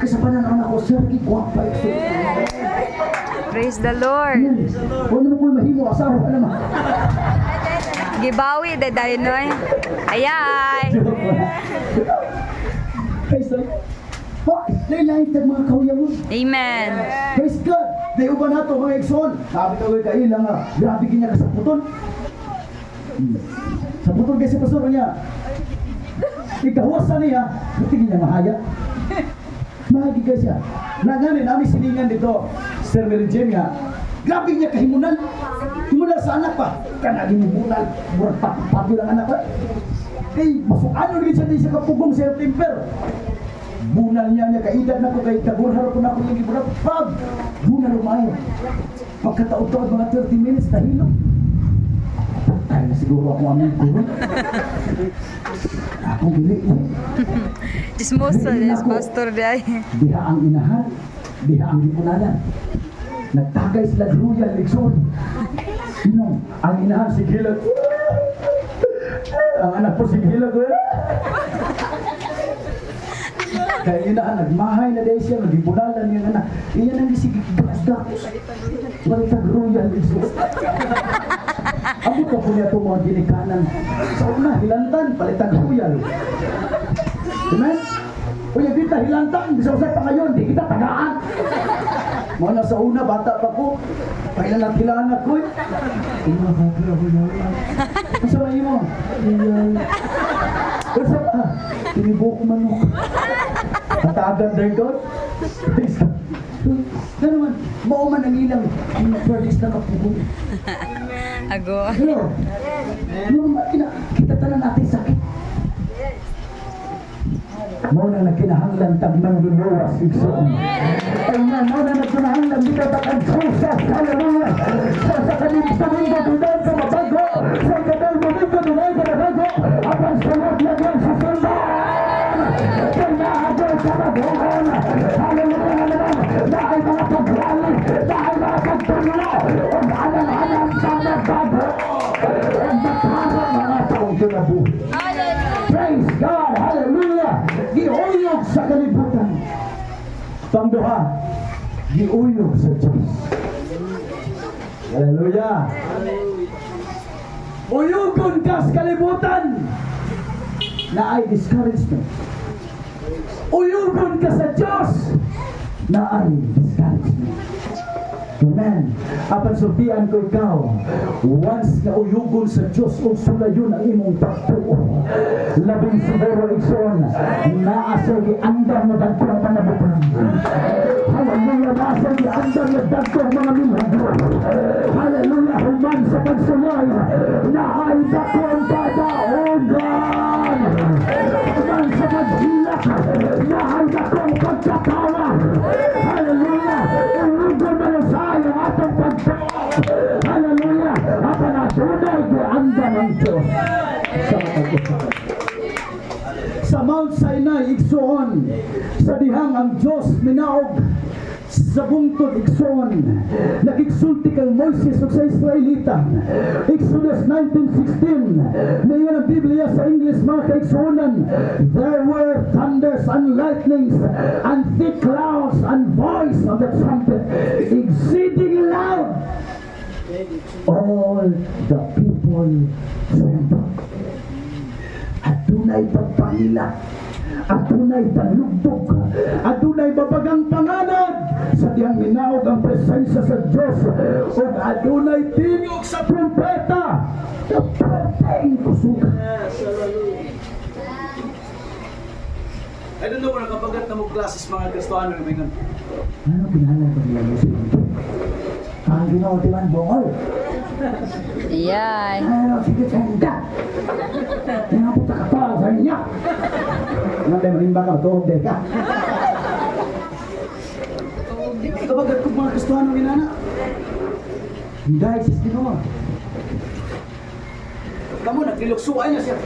Kasi pananaw na ko, sir, gwapa ito. Praise the Lord. Wala naman ko mahimo, asawa ka naman. Gibawi de dayon noy. Ayay. Joke lang. Praise the Lord. Hoy, lain-lain tag mga kauyawon. Amen. Praise God. Di uban nato mga igsoon. Sabi ka ko'y kailang nga, grabe ginya ka sa puton. Sa puton kasi pastor niya. Ikahuwasan niya, buti niya mahaya. Mahagi ka siya. Nanganin, namin silingan dito, Sir Mary Jane nga, grabe niya kahimunan. Himunan sa anak pa. Kanagi mo bunal, murag papi lang anak pa. Kay, masukan rin siya din siya kapugong siya temper. Bunal niya niya, kaedad na ko kay kagurhar ko na ko yung giburap. Pag, bunal umayo. Pagkataod-taod mga 30 minutes, nahilo. Patay na siguro ako amigo. Ako gili. Chismoso des pastor day. Diha ang inahan, diha ang gipunalan. Nagtagay sila royal igsoon. Inong, ang inahan si Gilag. Ang anak po si Gilag. Kaya inahan, nagmahay na dahil siya, nagipunalan niyang anak. Iyan ang gisigigdas-gapos. Balitag royal igsoon. Abot pa po niya itong mga ginikanan. Sa una, hilantan, palitag royal. Amen? Uy, kita hilantan, bisa usay pa ngayon, di kita tagaan. Mga nasa una, bata pa ko. Pailan hilanat ko eh. Ima ka, pero ako na. Asa ba imo? Iyal. Asa ba? Tinibo ko manok. Hatagan there God. Praise God. Ganun man, mao man ang ilang ang perlis na kapugong. Ago. Hello. Normal, kita tanan natin sakit. Mao na nagkinahanglan tag manluluwas igsoon. Amen. Mao na nagkinahanglan dito tag ang Jesus. Hallelujah. Sa kaning Domingo dunay ka mabago. Sa kadal Domingo dunay ka mabago. Apan sulod lang yan sa simbahan. Kay naa sa mabuhon. Hallelujah na naman. Naay mga pagrally. Naay mga pagtulo. Ug alang-alang sa mabago. Ug makaron mga taong kinabuhi. Praise God! Hallelujah! Giuyog sa kalibutan. Pangduha, giuyog sa Diyos. Hallelujah! Uyugon ka sa kalibutan na ay discouragement. Uyugon ka sa Diyos na ay discouragement. Amen. Apan sultian ko ikaw, once na uyugon sa Diyos o sulayon ang imong pagtuo. Labing siguro igsoon, naa sa giandam na dagko ang panabutan. Hallelujah, naa sa giandam na dagko ang mga milagro. Hallelujah, human sa pagsulay, naay dako ang padaogan. Human sa paghilak, naay dako ang pagkatawa. Hallelujah, uyugon na sa ang atong pagtuo. Hallelujah, apan adunay giandam ang Diyos. Igsoon, sa dihang ang Diyos minaog sa bungtod, igsoon, nakigsulti kang Moises ug sa Israelita. Exodus 19:16, Niingon ang Biblia sa English, mga kaigsuonan, "There were thunders and lightnings and thick clouds and voice of the trumpet exceeding loud. All the people trembled." Adunay pagpangila. Adunay talugdog. Adunay babagang panganod sa diyang minaog ang presensya sa Diyos. Ug adunay tingog sa trumpeta. Perteng kusuga. Yes, hallelujah. I don't know kung nakabagat na mo classes, mga Kristohano, nga mingon. Ano kinahanglan ko nila mo? Ang Ginoo di man bungol. Yan. Ano, sige, senda. Tingnan po ka pa sa inyo. Ano tayo, malimba ka, tuhog day ka. Nakabagat ko mga Kristohano inana. Dahil sa Ginoo. Kamu nagliluksuan niya siya.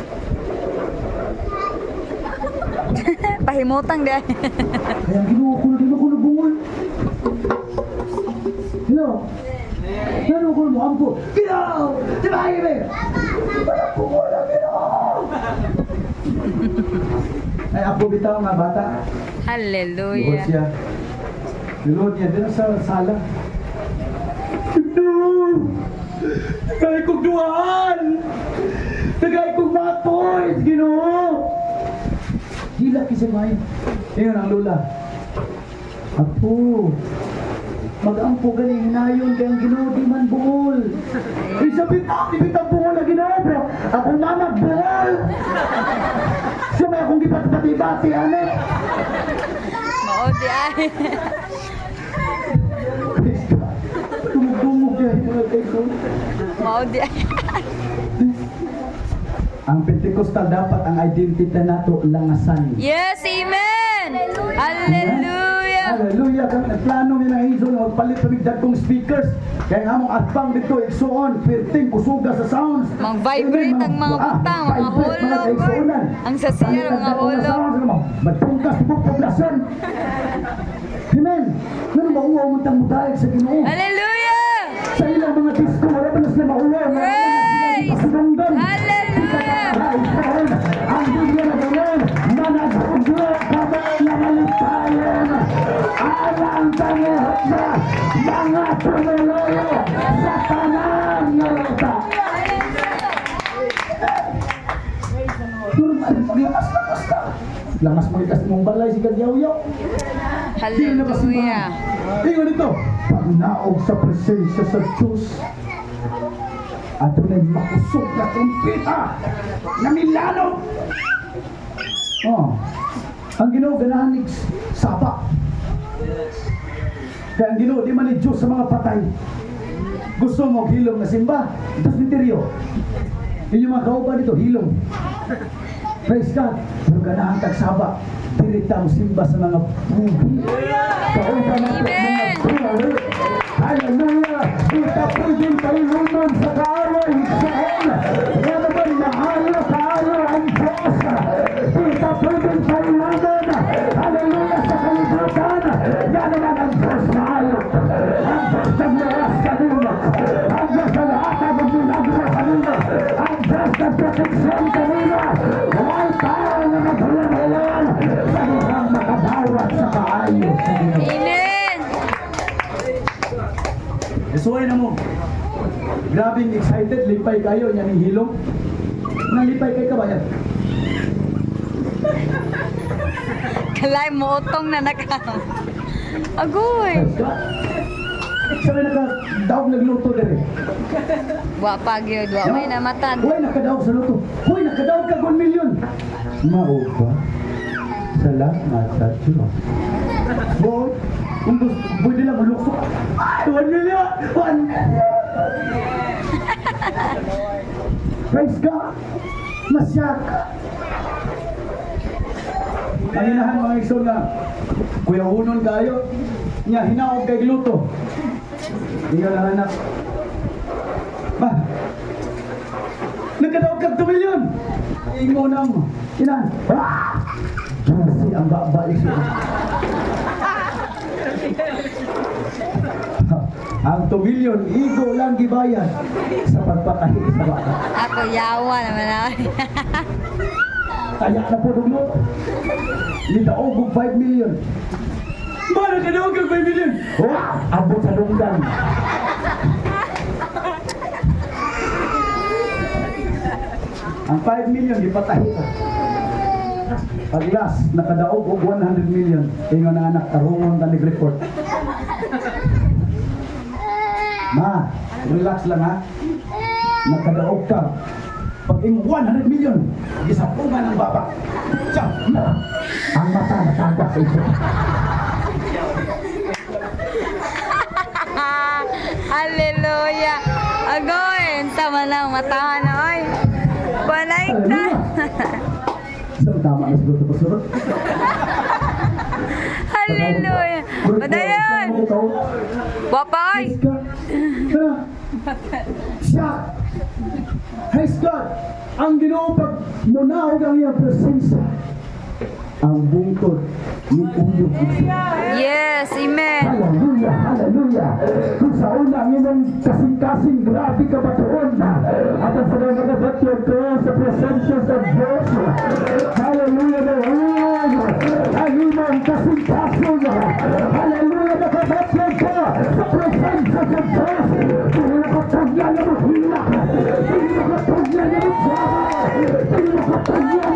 Pahimutang di. Kaya ang Ginoo ko na, di ko bungol. Hello? Ano ko mo ampo? Ginoo! Di ba ibig? Wala bungol ang Ginoo! Ay, ako bitaw nga bata. Luhod Hallelujah. siya. Luhod niya dito sa sala. Ginoo! Tagay kong duhaan! Tagay kong mga toys, Ginoo! Hila kasi may. Ngayon ang lula. Apo, mag-ampo gani hinayon kay ang Ginoo di man bungol. Isa bitaw, di bitaw bungol ang Ginoo, bro. Akong mama bungol. Siya may akong gipatibati ane. Mao di ay. Praise God. Dumugdumog yan mga kaigsoon. Mao di ay. Ang Pentecostal, dapat ang identity nato langasan. Yes, amen. Hallelujah. Hallelujah. Kami nagplano mi ng Hazel na magpalit kami dagkong speakers. Kaya nga among atbang dito, igsoon, perting kusuga sa sounds. Mang-vibrate Amen, ang mga butang, mga vibrate, hulog. kaigsuonan. Ang sasiya, Palit ang mga dagkong hulog. sounds, ano mo, magpungkas po poblasyon. Amen. Ngano mauwaw mo tang mudayag sa Ginoo? Hallelujah. Sa ilang mga disco, wala pa na sila mauwaw. Praise! Hallelujah. Ang Biblia na ganyan, managuglo kami na malipayon. Alang tanghot na mga tumuloyo sa tanan nga ruta. Normal, maglakas lakas ka. Langas mo ikas mong balay si Kagyaw-yaw. Hallelujah. Ingon ito, pagnaog sa presensya sa Diyos, adunay makusog na trumpeta na milano. Oh, ang Ginoo ganahan ig saba. Kaya ang Ginoo di man ni Diyos sa mga patay. Gusto mo hilom na simba, ito misteryo. Inyong mga kauban dito, hilom. Praise God. Pero ganahan kag saba. Diri ta mo simba sa mga buhi. Kauban nato mga Amen. buhi. Hallelujah! Kita pwedeng kailunan sa kaaway saan. Nga naman, maayo kaayo ang Diyos. Kita pwedeng kailunan. Hallelujah, sa kalibutan. Nga naman ang Diyos maayo. Ang Diyos naglawas kanino. Ang Diyos naghatag og milagro kanino. Ang Diyos nagproteksyon kanino. Huwag tao na maghulan-hulan sa mukhang makadawat sa kaayo sa Ginoo. Amen. Isuway na mo. Grabing excited, lipay kayo, yan ang hilom. Nalipay kay kabayan. Kalay mo utong na naka. Agoy. Praise God. Sa may nakadaog nagluto dire. Wa pa gyud, wa may namatan. Huwag nakadaog sa luto. Huwag nakadaog ka 1 million. Mao ba? Salamat sa Diyos. Boy, kung gusto, pwede lang malukso ka. Ay, 1 million! 1 million! Praise God! Masyak! Ang inahan, mga igsoon, nga, Kuya Unon kayo, niya hinaog kay gluto. Iyo lang anak. Ba? Nagkadaog kag 2 million. Ingo nang inahan. Ah! Juicy ang baba ito. Ang 2 million, igo lang gibayad sa pagpatahi sa bata. Ako yawa naman ako. Kaya na po duglo. Nidaog og 5 million. Mana ka daog og 5 million? Wah, abot sa dunggan. Ang 5 million gipatahi ka. Pag last, nakadaog og 100 million. Ingon ang anak, tarungon ta report. Ma, relax lang ha. Nakadaog ka. Pag imong 100 million, gisapungan ang baba. Tiyan, ang mata natagak sa iso. Hallelujah. Agoy, tama na matahan na oy. Balay ta. So, tama na siguro ito, Pastor. Hallelujah. Padayon. Wapa oy. Praise God. Siya. Praise God. Ang Ginoo pag munaog ang iyang presensya, ang bungtod ni uyog ito. Yes, amen. Hallelujah, hallelujah. Kung sa una ang imong kasing-kasing grabe ka batuon at ang sa mga batyag ko sa presensya sa Diyos. Hallelujah, the Lord. Ang imong kasing-kasing. Hallelujah, nakabatyag ka sa presensya sa Diyos. Hindi nakatugyan na mo hilak. Hindi nakatugyan na mo drama. Hindi nakatugyan na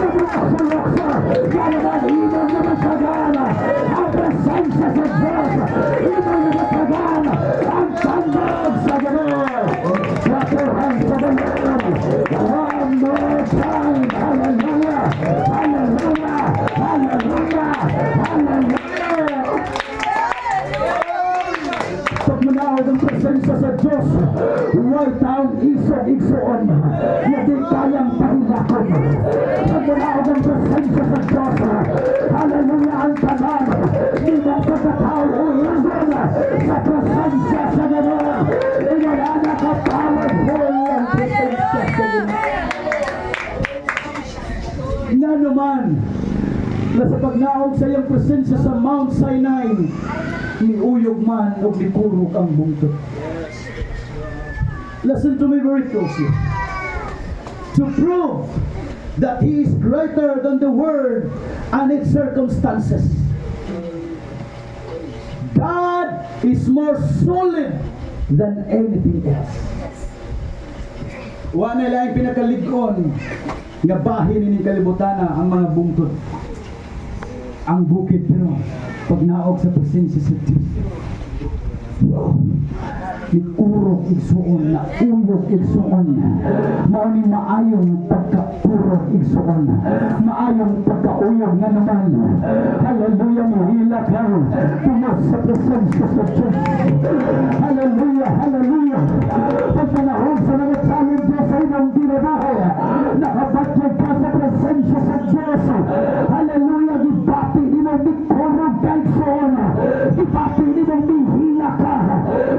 mo laksa-laksa. Kaya naman, imong naman sagana. Ang presensya sa Diyos. Imong naman sagana. Ang tandog sa Ginoo. Clap your hands to the Lord. One more time. Hallelujah. Hallelujah. Hallelujah. Hallelujah. Pag manaog ang presensya sa Diyos, way taong isog igsuon na di kayang pahilakon. Pag manaog ang presensya sa Diyos, hallelujah, ang tanan, di mo pagkatao o ingon sa presensya sa Ginoo. Ingon ana ka powerful ang presensya sa Ginoo. Nga naman, na sa pagnaog sa iyang presensya sa Mount Sinai, niuyog man og nikurog ang bungtod. Listen to me very closely. To prove that He is greater than the world and its circumstances. God is more solid than anything else. Wa na lang pinakalig-on nga bahin ini kalibutana ang mga bungtod. Ang bukid, pero pag naog sa presensya sa Diyos, wow, ni urog igsuon na uyog igsuon. Mao ni maayong pagkaurog igsuon, maayong pagkauyog nga naman. Hallelujah, mohilak lang tungod sa presensya sa Diyos. Hallelujah, hallelujah. Pag panahon sa mga challenges sa imong kinabuhi, nakabatyag ka sa presensya sa Diyos. Hallelujah, gibati nimo mikurog ka igsuon, gibati nimo mihila ka,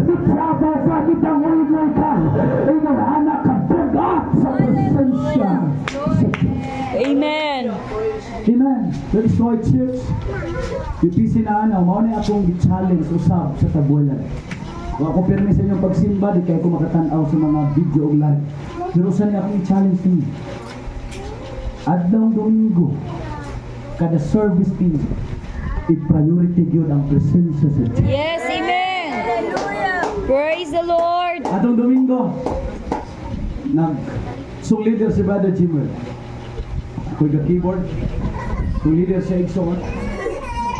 mitrabo ka, mitangoy ka. Ingon anak ka bugat sa presensya sa Diyos. Amen. Amen. That is why, church, UPC na ano, mao na akong challenge usab sa Tabuelan. Wa ko pirmi sa inyong pagsimba, di kay ko makatan-aw sa mga video og live. Pero usa ni akong challenge ninyo. Adlaw Domingo, kada service team, i-priority gyud ang presensya sa Diyos. Yes, amen. Hallelujah. Praise the Lord. Atong Domingo, nag song leader si Brother Jimmer. Ako'y ga-keyboard. Song leader siya igsoon.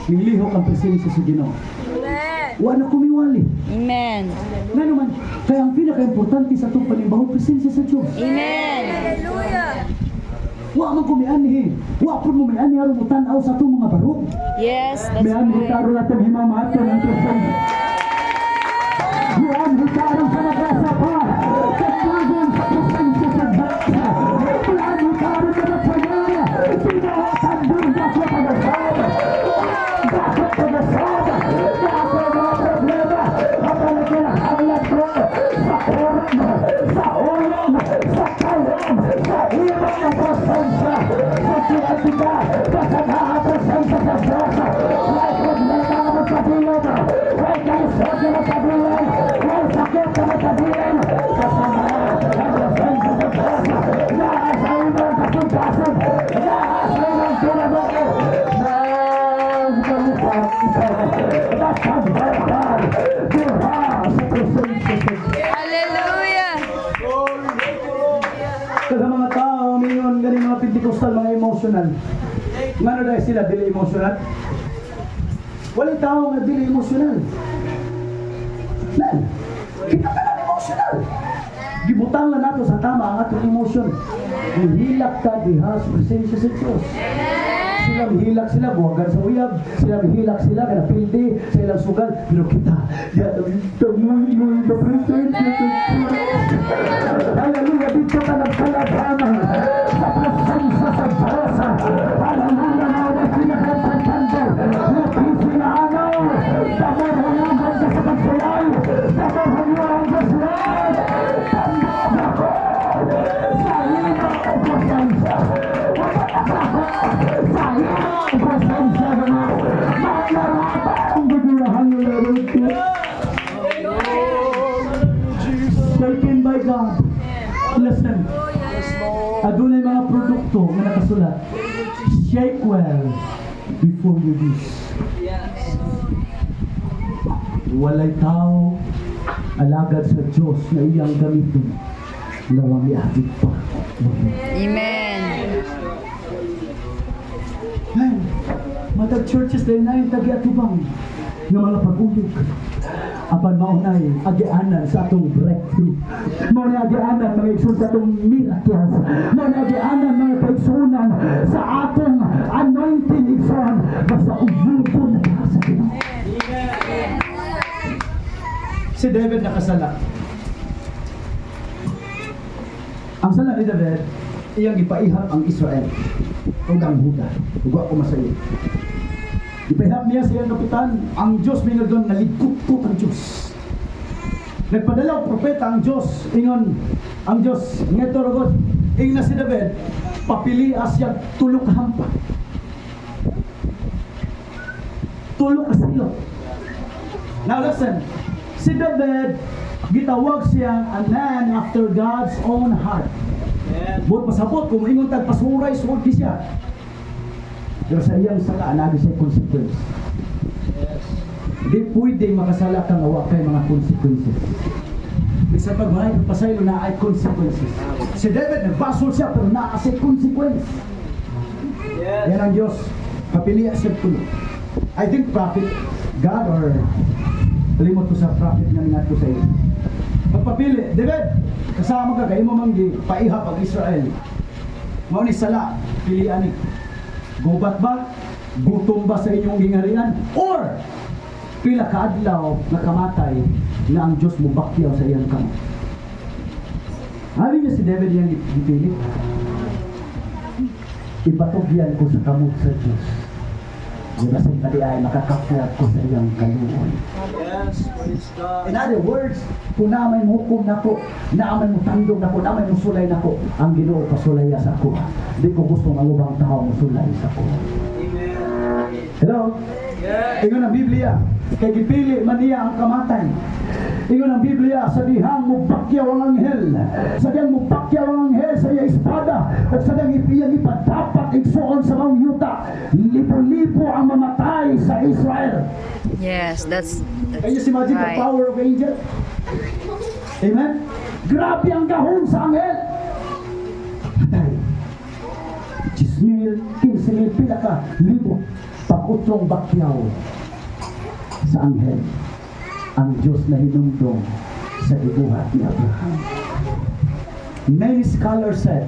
Nilihok ang presensya sa Ginoo. Amen. Wa na kumiwali. Amen. Nga naman, kaya ang pinaka-importante sa itong panimbahon, presensya sa Diyos. Amen. Hallelujah. Wa man ko mianhi. Wa po mo mianhi aron mo tan-aw sa atong mga barog. Yes, that's Mianhi right. karon atong himamaton ang presensya. Mianhi karon sa nagkasapa. Katugon sa presensya sa Diyos. Mianhi karon sa nagsayan. Binuhatan durga ko pag-asab. Bakit pag-asab? Bakit mga problema? Ang kinahanglan ko sa kurang, sa ulam, sa kayam, sa imong presensya sa Anti-anti ka. Basta naa presensya sa Diyos. Way problema nga magkabilin. Way kalisod nga magkabilin. Way sakit nga magkabilin. Basta naa ang presensya sa Diyos. Naa sa imong kasing-kasing. Naa sa imong kinabuhi. Nagkalipatan. Diha sa presensya sa Diyos. Hallelujah. Sa mga tao, mingon gani mga Pentecostal, mga emotional. Ngano dahil sila dili emotional? Walay tao nga dili emotional. Nan, kita ka lang emotional. Gibutang na nato sa tama ang atong emotion. Muhilak ka diha sa presensya sa Diyos. Sila mihilak sila, buwagan sa uyab. Sila mihilak sila, kana pildi, sa ilang sugal. Pero kita, diha the presensya sa Diyos. Hallelujah, dito ka nagkalabana sa presensya sa Diyos. Hallelujah, na wala pinakaimportante. Napisi na araw. Damor huyugan ka sa pagsulay. Damor huyugan ka sa lahat. Tanggap ako sa iyong presensya. Ako sa iyong presensya. Manarapang gugulahan ng Lord. Shaken by God. Listen. Adunay mga produkto nga nakasulat. "Shake well before you use." Walay tao alagad sa Diyos na iyang gamitin na wa miabig pa. Amen. Man, matag churches dahil na yung tagiatubang ng mga pag-uyog. Apan maunay agianan sa atong breakthrough. Maunay agianan, mga igsoon, sa atong miracles. Maunay agianan, mga kaigsunan, sa atong anointing, igsoon. Basta uyugon na ka sa Ginoo. Si David nakasala. Ang sala ni David, iyang gipaihap ang Israel ug ang Huda. Ug ako masayo. Gipaihap niya sa iyang kapitan, ang Diyos mingon doon, naligkot ang Diyos. Nagpadala og propeta ang Diyos, ingon ang Diyos, ngeto ragod, ingna si David, papili siya tulo ka hampa. Tulo ka silot. Now listen, si David, gitawag siyang a man after God's own heart. Buot pasabot, kung ingon tag pasuray, suod di siya. Pero sa iyang sala, naa siya consequence. Di pwede makasala ka nga wa kay mga consequences. Bisan pag mahay pasaylo, naa ay consequences. Si David, nagbasol siya, pero naa siya consequence. Yan ang Diyos. Papili siya tulo. I think prophet, God or limot ko sa prophet nga nga sa iyo. Pagpapili, "David, kasama ka kay imo man gipaihap ang Israel. Mao ni sala, pilian ni. Gubat ba? Gutom ba sa inyong gingarian? Or pila ka adlaw nga kamatay nga ang Diyos mo bakyaw sa iyang kamot?" Sabi niya si David iyang gipili. "Ipatugyan ko sa kamot sa Diyos. Di ba sa pati ay makakapwat ko sa iyang kaluoy." Yes, praise God. In other words, kung naa may hukom nako, naa may mutandog nako, naa may musulay nako, ang Ginoo pasulaya sa ako. Di ko gusto nga ubang tao musulay sa ako. Amen. Hello? Yes. Ingon ang Biblia, kay gipili man niya ang kamatay. Ingon ang Biblia, sa dihang mupakyaw ang anghel, sa dihang mupakyaw ang anghel sa iya espada, at sa dihang ipiyang ipadapat, igsoon, sa maong yuta, libo-libo ang mamatay sa Israel. Yes, that's Can you imagine the right. power of angel? Amen? Grabe ang gahom sa anghel. Patay. 10,000, 15,000, pila ka libo. Pag-utrong bakyaw sa anghel, ang Diyos na hinumdong sa gibuhat ni Abraham. Many scholars said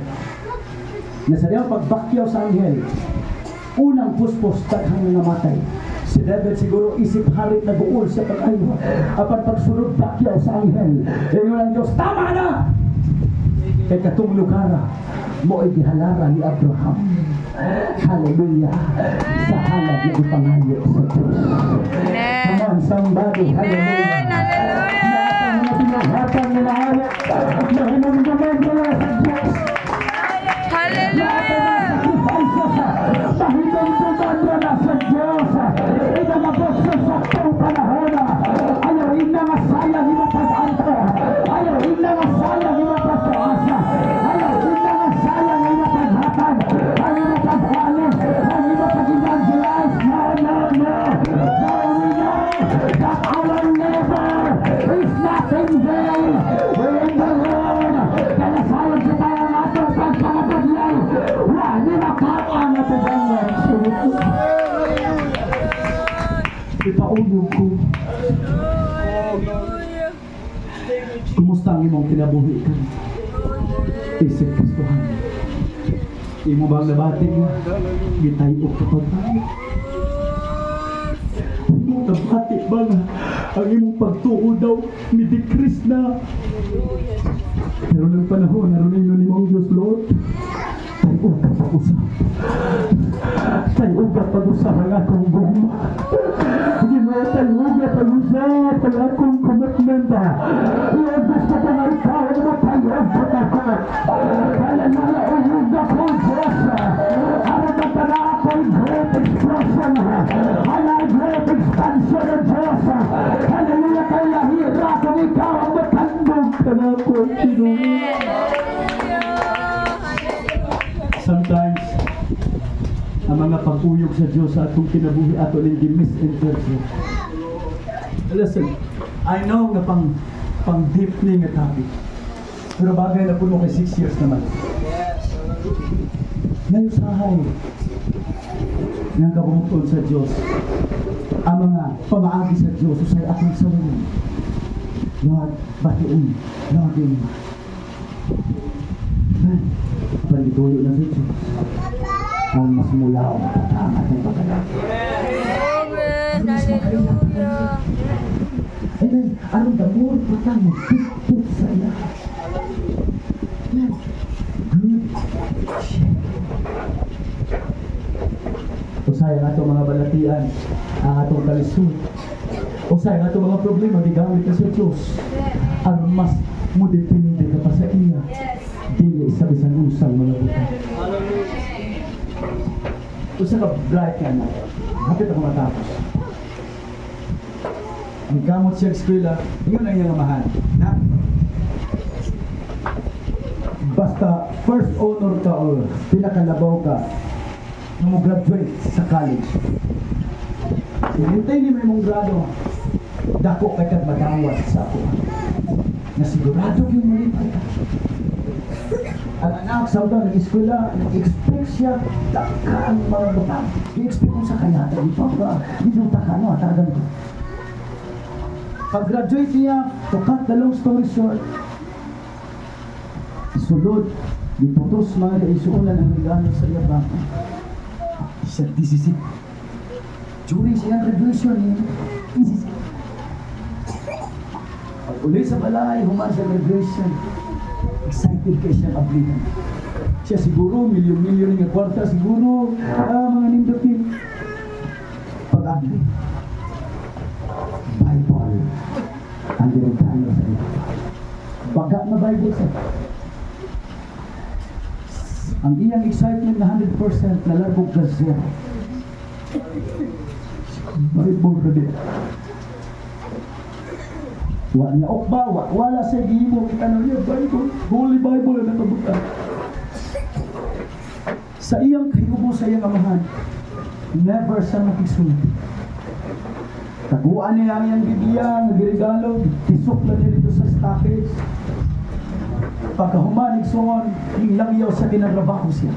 na sa diyang pagbakyaw sa anghel, unang puspos, daghang nangamatay. Si David siguro isip hari nag-uul sa pag-ayo. Apan pagsunod bakyaw sa anghel, ingon ang Diyos, "Tama na! Kay katong lugara mo gihalaran ni Abraham." Hallelujah. Sa halad na ipangayo sa Diyos. Amen. Come on, somebody. Amen. Hallelujah. Hallelujah. Lahat ang mga binuhatan na maayo, na hinumduman nila sa Diyos. Lahat ang mga Hallelujah. sakripisyo. Everlasting day in the Lord. Kaya sayon kita ang atong pagpangatudlay. Wa ni makama nga tubangan. Ipauyog ko. Hallelujah. Kumusta ang imong kinabuhi ka? Isip Kristohan. Imo bang nabati nga? Gitayok ka pagtayo. Imong nabati ba nga ang imong pagtuo daw ni decrease na? Pero ng panahon, aron ingon nimo ang Diyos, Lord, tayo ka pag-usap. Tayo ka pag-usap ang akong gugma. Ginoo, tayo ka pag-usap ang akong commitment. Lord, gusto ko nga ikaw ang matayog sa ako. Hallelujah, uyog ako, Diyos. Aron magtala ako'y great expression. Hala, great expansion ng Diyos. Hallelujah, kay lahira kung ikaw ang matandog ka na ako, Ginoo. Sometimes, ang mga pag-uyog sa Diyos sa atong kinabuhi ato ning gi-misinterpret. Listen, I know nga pang pang deep ni nga topic. Pero bagay na puno kay 6 years naman. Ngayon sahay, nga kabungtod sa Diyos, ang mga pamaagi sa Diyos, usay akong saluhin. Lord, bation, Lord, yun. Man, palituyo na sa Diyos. Ang mas mulaw, matatama ng pagkalaki. Amen. Hallelujah. Amen. Aron the more pa ta mo put sa iya. Amen. Good shepherd. Usay ang atong mga balatian, ang atong kalisod. Usay ang atong mga problema, gigamit na sa Diyos. Aron mas mo depende ka pa sa iya. Dili sa bisan unsang mga butang. Usa ka bright nga na. Hapit ako matapos. Ang kamot siya sa eskwela, ingon ang iyang amahan. Na, basta first honor ka or pinakalabaw ka na mo graduate sa college. Hinintay ni mo imong grado, dako kay kag madawat sa ako. Na sigurado gyud malipay ka. Ang anak sa utang nag-eskwela, nag-expect siya daghan mga butang. I-expect ko sa kanya, ito ba, dito ta ka no, atagan ko. Pag-graduate niya, to cut the long story short, sulod, giputos mga kaisuunan ang regalo sa iya bata. He said, "This is it." During siyang graduation niya, "This is it." Pag uli sa balay, human sa graduation, excited kay siya ablihan. Siya siguro, milyon-milyon nga kwarta, siguro, mga nindutin. Pag-abli, Bible ang giregalo sa iyo. Baga na Bible sa ang iyang excitement na 100% nalargog ka zero. Bible ka di. Wa niya okba, wa, wala sa gihimo kita na niya Bible. Holy Bible na nakabutan. Sa iyang kahiubo sa iyang amahan, never siya makigsulti. Taguan niya ang iyang Biblia, nga giregalo, tisok na niya dito sa stockage. Pagkahuman, igsoon, hinglangyaw sa kinagrabaho siya.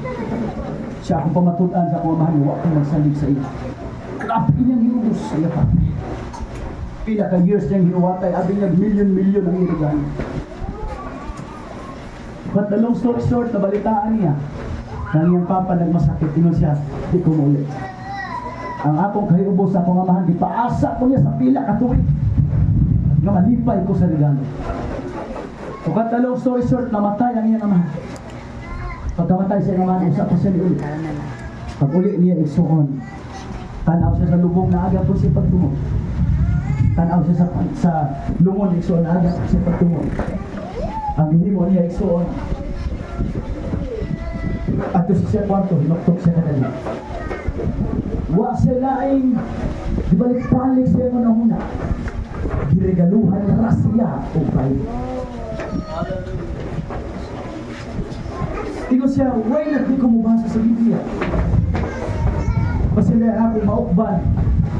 Siya akong pamatud-an sa akong amahan, wa akong magsalig sa iya. Grabe niyang hiubos sa iya pa. Pila ka years niyang hinuwatay, abi niya million-million ang irigalo. But the long story short, nabalitaan niya, nang iyang papa nagmasakit, ingon siya, "Di ko maulit. Ang akong kahiubos sa akong amahan, gipaasa ko niya sa pila ka tuig nga malipay ko sa regalo." To cut the long story short, namatay ang iyang amahan. Pagkamatay sa iyang amahan, usa pa siya ni uli. Pag uli niya igsuon, tanaw siya sa lubong na aga po siya pagtungo. Tanaw siya sa lungon igsuon na aga po siya pagtungo. Ang gihimo niya igsuon, adto siya kwarto, hinuktok siya kadali. Wa siya laing gibalik-balik siya nga nahuna. Giregaluhan ra siya og Bible. Ingon siya, "Why not di ko mubasa sa Biblia? Basila akong maukban,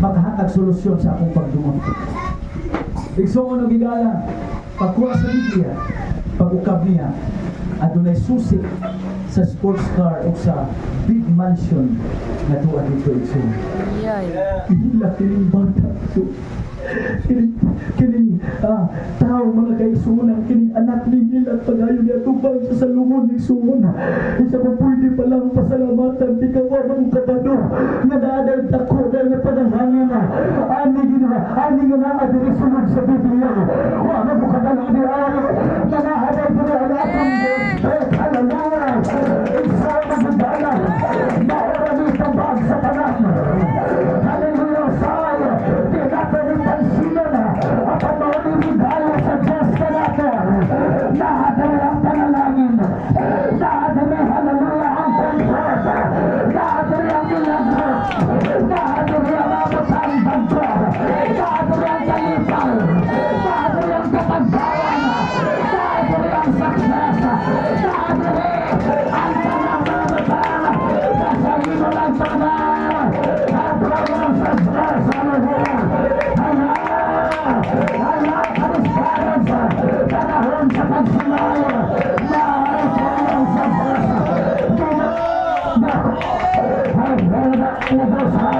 makahatag solusyon sa akong pagdumot." Igsoon og higala, Pagkuha sa Biblia, pag-ukab niya, adunay susi sa sports car o sa big mansion nga tuwa dito, igsoon. Yay. Ila kining bata. So, kining, kining tao, mga kaigsuonan, kining anak ni nila pagayon niya tubang sa salungon, igsoon. Isa ko pwede pa lang pasalamatan, di ka wa mong kabado nga naaday dako dahil nga panalangin. Ani gina, ani nga naa diri sulod sa Biblia. Wa na mo kabalo ni ani nga naa diri ang atong hallelujah. Isa mo maura ni tambag sa tanan. Hallelujah, say, di nato ni pansinan, apan mao ni regalo sa Diyos kanato. Naa diri ang panalangin. Naa diri, hallelujah, ang comfort. Naa diri ang milagro. Naa diri ang abotang bangko. Naa diri ang kalipay. Naa diri ang kapagbawan. Naa diri ang success. Naa diri ang tanang mga bata. Nasa lang tanan. Ang tulong sa Diyos. Hallelujah. Hala! Hala! Karisparens! Panahon sa pagsulay! May tulong sa Diyos! Ginoo! Ay,